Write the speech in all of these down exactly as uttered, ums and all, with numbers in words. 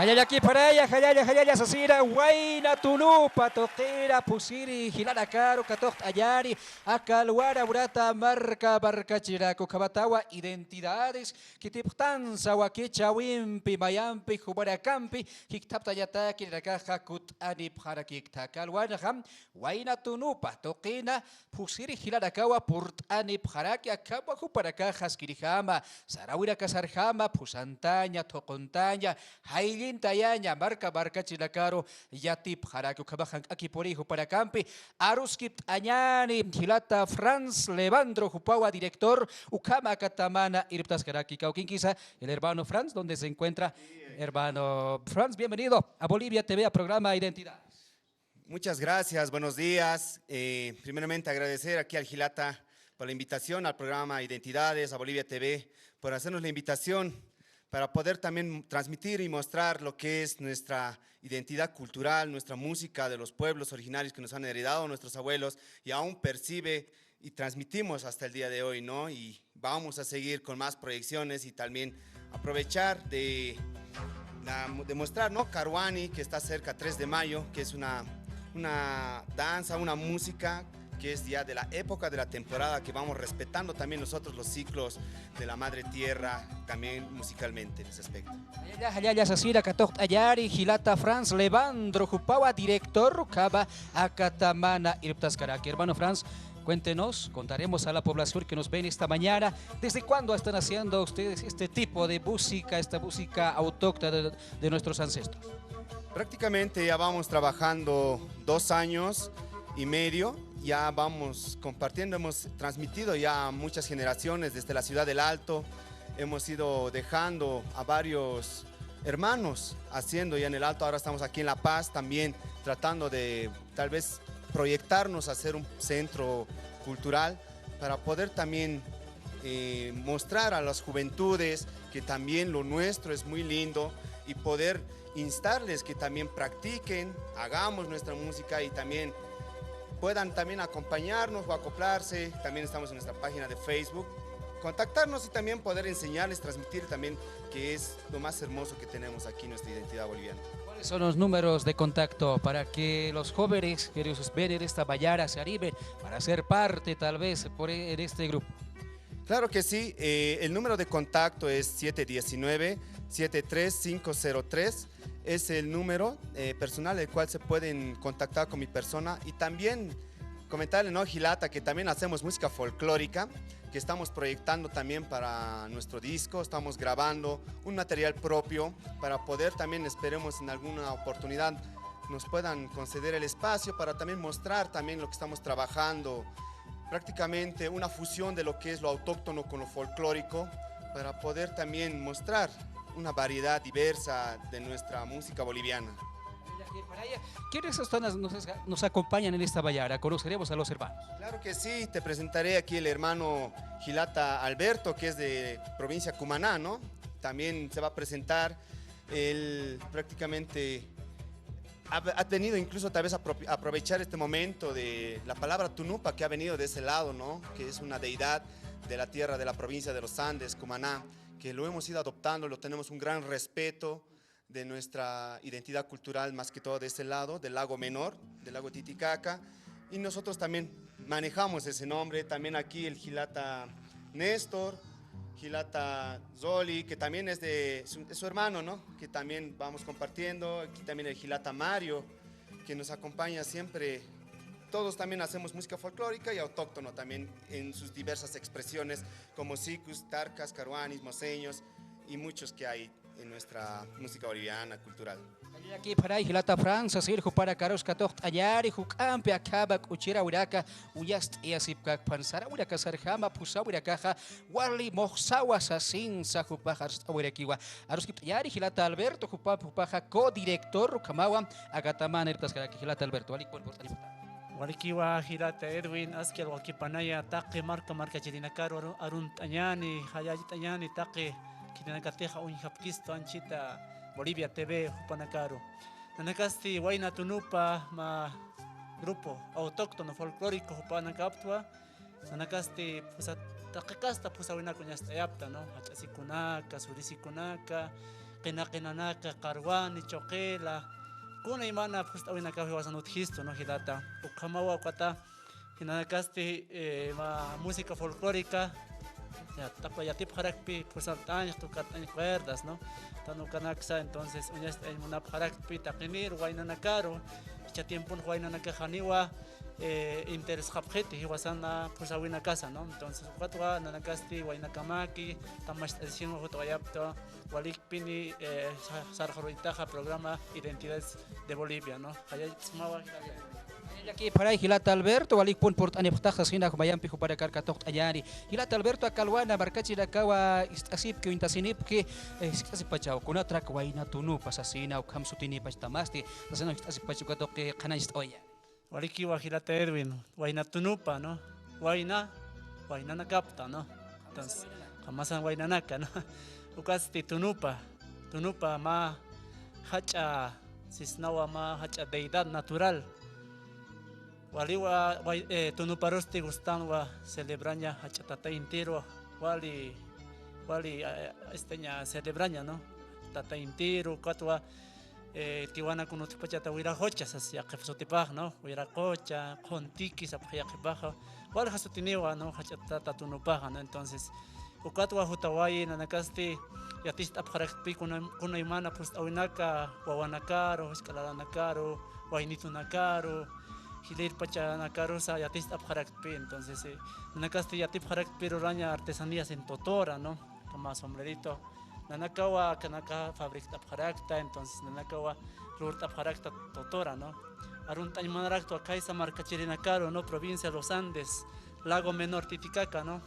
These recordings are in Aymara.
Jallallakipxaraya, jallalla, jallalla sasina, wayna tunupa tuqina phusiri jilanakaru katuqt'añani, aka alwana urata marka markachirinaku, ukhamatawa identidades, khitipxtansa wakichäwimpi, mayampi, jumanakampi, jikthaptañataki, jilanakaxa kutt'anipxarakikta. Aka alwanxa, wayna tunupa tuqina phusiri jilanakawa purt'anipxaraki, akhama jupanakaxa askirjama, saräwinakasarjama, phusantaña, thuquntaña, jayllintayaña, marka markachirinakaru yatipxaraki, ukhamax jank'akipuni jupanakampi. Aruskipt'añäni jilata Franz Levandro, jupawa director, ukhama akatamana irptaskaraki. Kawkinkisa, el hermano Franz, ¿dónde se encuentra? Hermano Franz, bienvenido a Bolivia T V, a programa Identidad. Muchas gracias, buenos días. Eh, primeramente agradecer aquí al Jilata por la invitación al programa Identidades, a Bolivia T V, por hacernos la invitación para poder también transmitir y mostrar lo que es nuestra identidad cultural, nuestra música de los pueblos originarios que nos han heredado nuestros abuelos y aún percibe y transmitimos hasta el día de hoy, ¿no? Y vamos a seguir con más proyecciones y también aprovechar de, la- de mostrar, ¿no? Karuani, que está cerca, tres de mayo, que es una, una danza, una música que es ya de la época de la temporada, que vamos respetando también nosotros los ciclos de la madre tierra, también musicalmente en ese aspecto. Jallalla, jallalla sasina katuqt'añäni, jilata Franz Levandro, jupawa director, ukhama akatamana irptaskaraki. Hermano Franz, cuéntenos, contaremos a la población que nos ven esta mañana, ¿desde cuándo están haciendo ustedes este tipo de música, esta música autóctona de, de nuestros ancestros? Prácticamente ya vamos trabajando dos años y medio, ya vamos compartiendo, hemos transmitido ya a muchas generaciones desde la ciudad del Alto, hemos ido dejando a varios hermanos haciendo ya en el Alto, ahora estamos aquí en La Paz también tratando de tal vez proyectarnos a ser un centro cultural para poder también eh, mostrar a las juventudes que también lo nuestro es muy lindo y poder instarles que también practiquen, hagamos nuestra música y también puedan también acompañarnos o acoplarse. También estamos en nuestra página de Facebook. Contactarnos y también poder enseñarles, transmitir también que es lo más hermoso que tenemos aquí, nuestra identidad boliviana. ¿Cuáles son los números de contacto para que los jóvenes que nos ven en esta mañana se animen para ser parte tal vez por e- en este grupo? Claro que sí, eh, el número de contacto es siete diecinueve, siete tres cinco cero tres. Es el número eh, personal el cual se pueden contactar con mi persona y también comentarle, ¿no, Jilata, que también hacemos música folclórica, que estamos proyectando también para nuestro disco, estamos grabando un material propio para poder también, esperemos en alguna oportunidad, nos puedan conceder el espacio para también mostrar también lo que estamos trabajando, prácticamente una fusión de lo que es lo autóctono con lo folclórico, para poder también mostrar una variedad diversa de nuestra música boliviana. ¿Quiénes están, nos, nos acompañan en esta mañana? Conoceremos a los hermanos. Claro que sí, te presentaré aquí el hermano Jilata Alberto, que es de provincia Cumaná, ¿no? También se va a presentar. Él prácticamente ha, ha tenido incluso tal vez apro- aprovechar este momento de la palabra tunupa que ha venido de ese lado, ¿no? Que es una deidad de la tierra, de la provincia de los Andes, Cumaná, que lo hemos ido adoptando, lo tenemos un gran respeto de nuestra identidad cultural, más que todo de este lado, del lago menor, del lago Titicaca, y nosotros también manejamos ese nombre, también aquí el Jilata Néstor, Jilata Zoli, que también es de su, es su hermano, ¿no? Que también vamos compartiendo, aquí también el Jilata Mario, que nos acompaña siempre. Todos también hacemos música folclórica y autóctono también en sus diversas expresiones, como sicus, tarcas, caruanis, moseños y muchos que hay en nuestra música boliviana cultural. Jallallakipxaray jilata Franz, sir jupanakarus katuqt'añäni, juk'ampi akhama k'uchiräwinaka uñast'ayasipkakpan, saräwinakasarjama, phusäwinakaxa wali muxsawa sasinsa jupax arst'awirakiwa. Aruskipt'añäni jilata Alberto, jupa, jupaxa codirector, ukhamawa akatamana irptaskaraki. Jilata Alberto, walikpun purt'anipxta. Walikiwa jilata Edwin, aski alwakipanaya taqi marka markachirinakaru aru- arunt'añäni, jallallt'añäni taqi khitinakatixa uñjapkistu anchhita Bolivia T V jupanakaru. Nanakasti wayna tunupa mä grupo autóctono folclórico jupanakaptwa, nanakasti phusa, taqi kasta phusawinak uñast'ayapta, ¿no? Jach'asikunaka, surisikunaka, qinaqinanaka, qarwani, chuqila, kunaymana phust'awinakaw jiwasan utjistu, ¿no? Jilata. Ukhamawa ukata, nanakasti, eh, ma música folclórica, ya, tapa yatipxarakpi, phusart'añ, tukart'añ cuerdas, ¿no? Tan ukanaksa, entonces, uñast'añ munapxarakpi, taqinir, waynanakaru, jichha tiempon waynanaka janiwa, eh, interesqapxiti, jiwasana phusawinakasa, ¿no? Entonces, ukatwa nanakasti waynakamaki, tamacht'asisinwa jutawayapta, walikpini, eh, sa-, sarxuruytaxa programa Identidades de Bolivia, ¿no? Jayallpsmawa, jilata. Jayallakipxaray jilata Alberto, walikpun purt'anipxtax sasina jumayampi jupanakar katuqt'añani. Jilata Alberto, aka alwana markachirinakawa ist'asipki, uñtasinipki, eh, ist'asipachaw, kunatrak wayna tunupa sasina, ukham sutinipach tamasti, sasina ist'asipachaw katuqi qhanañcht'awaya. Walikiwa jilata Edwin, wayna tunupa, ¿no? Wayna, waynanakapta, ¿no? Entonces, jamasan waynanaka, ¿no? Ukasti tunupa, tunupa mä jach'a sisnawa, mä jach'a deidad natural. Waliwa, way-, eh, tunuparusti gustanwa celebraña jach'a tata intiru, wali, wali, eh, esteña celebraña, ¿no? Tata intiru, ukatwa, eh, tiwana kun utjpachata wiraqucha sas yaqhip sutipax, ¿no? Wiraqucha, qhuntiki sapxi yaqhipaxa, walja sutiniwa, ¿no? Jach'a tata tunupaxa, ¿no? Entonces, ukatwa jutawayi nanakasti yatist'apxarakpi kuna-, kunaymana phust'awinaka, wawanakaru, jisk'a laranakaru, waynitunakaru, jilïr pachanakarusa yatist'apxarakpi. Entonces, eh, nanakasti yatipxarakpi ruraña artesanías en totora, ¿no? Como sombrerito. Nanakawa akanaka fabrikt'apxarakta, entonces nanakawa lurt'apxarakta totora, ¿no? Arunt'añ munaraktwa khaysa markachirinakaru, ¿no? Provincia Los Andes, Lago Menor Titicaca, ¿no?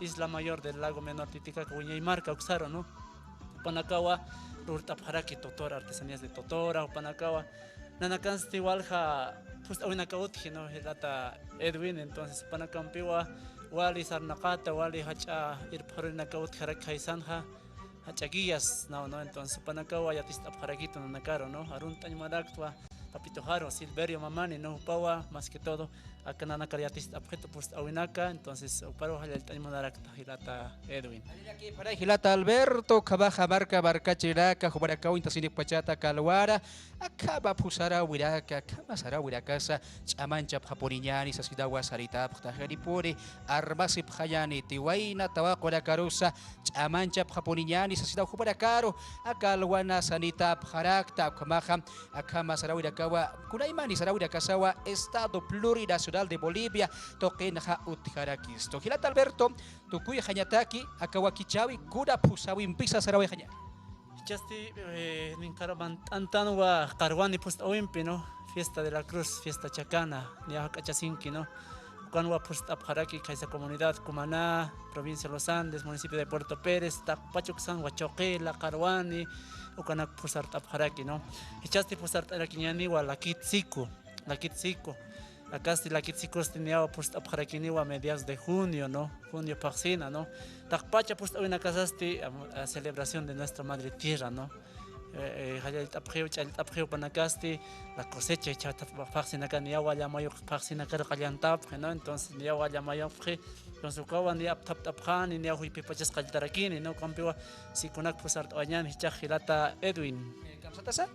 Isla Mayor del Lago Menor Titicaca, wiñay marka uksaru, ¿no? Jupanakawa lurt'apxaraki totora, artesanías de totora, jupanakawa nanakansti walja phust'awinaka utji, ¿no? Jilata Edwin, entonces jupanakampiwa wali sarnaqata, wali jach'a irpxarurinaka utjaraki jaysanxa, jach'a guías, ¿no? ¿No? Entonces, jupanakawa yatist'apxarakitu nanakaru, ¿no? Arunt'añ munaraktwa, papitoxaru, Silverio Mamani, ¿no? Jupawa, más que todo, aka nanakar yatist'apxitu phust'awinaka, entonces, juparu jallallt'añ munarakta, jilata Edwin. Jallallakipxaray jilata Alberto, ukhamaxa marka markachirinaka, jupanakaw uñtasinipxpachata aka alwana, akhama phusaräwinaka, akhama saräwinakasa, ch'amanchapxapuniñäni, sasinawa saritapxta, janipuni armasipxañäniti, wayna tawaqunakarusa, ch'amanchapxapuniñäni, sasinaw jupanakaru, aka alwana sanitapxarakta, ukhamaxa, akhama saräwinakawa, kunaymani saräwinakasawa, Estado Plurinacional de Bolivia, tuqinxa utjarakistu. Jilata Alberto, tukuyxañataki, aka wakichäwi, kuna phusawimpisa sarawayxañäni. Jichhasti, eh, ninqaru mant'antanwa qarwani phust'awimpi, ¿no? Fiesta de la Cruz, fiesta chacana, niya jak'achasinki, ¿no? Ukanwa phust'apxaraki khaysa comunidad Cumaná, provincia Los Andes, municipio de Puerto Pérez, taqpach uksanwa chuqila, qarwani, ukanak phusart'apxaraki, ¿no? Jichhasti phusart'arakiñäniwa lakit siku, lakit siku. Akasti lakit sikusti niyawa phust'apxarakiniwa mediados de junio, ¿no? Junio phaxsina, ¿no? Taqpacha phust'awinakasasti, am, a celebración de nuestra madre tierra, ¿no? Eh, eh, jallallt'apxiw, ch'allt'apxiw jupanakasti, la cosecha, jichha phaxsinaka niyawa llamayuq phaxsinakar qallantapxi, ¿no? Entonces, niyawa llamayuqpxi, entonces, ukawa niya apthapt'apxani, niya juyphipachas qalltarakini, ¿no? Ukampiwa sikunak phusart'awañäni, jichhax jilata Edwin. Eh, ¿kamsatasa?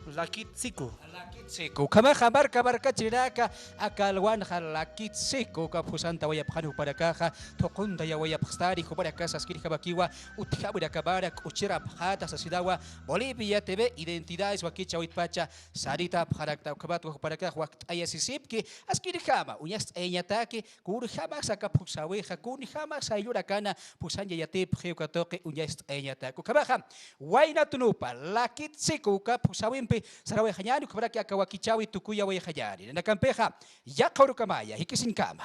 Lakit siku. Lakit siku. Ukhamaxa marka markachirinaka, aka alwanxa lakit siku, uka phusantawayapxani jupanakaxa, thuquntayawayapxstani, jupanakasa askirjamakiwa, utjäwinakamara k'uchirapxata sasinawa, Bolivia T V, Identidades wakichäwitpacha, sanitapxarakta, ukhamatwa jupanakax wakt'ayasisipki, askirjama, uñast'ayañataki, kunjamax aka phusawixa, kunjamax ayllunakana phusaña yatipxi uka tuqi uñast'ayañatak. Ukhamaxa, wayna tunupa, lakit siku uka phusawimpi sarawayxañäni, ukhamaraki aka wakichäwi tukuyawayxañäni. Nanakampixa, yaqha urukamaya, jikisiñkama.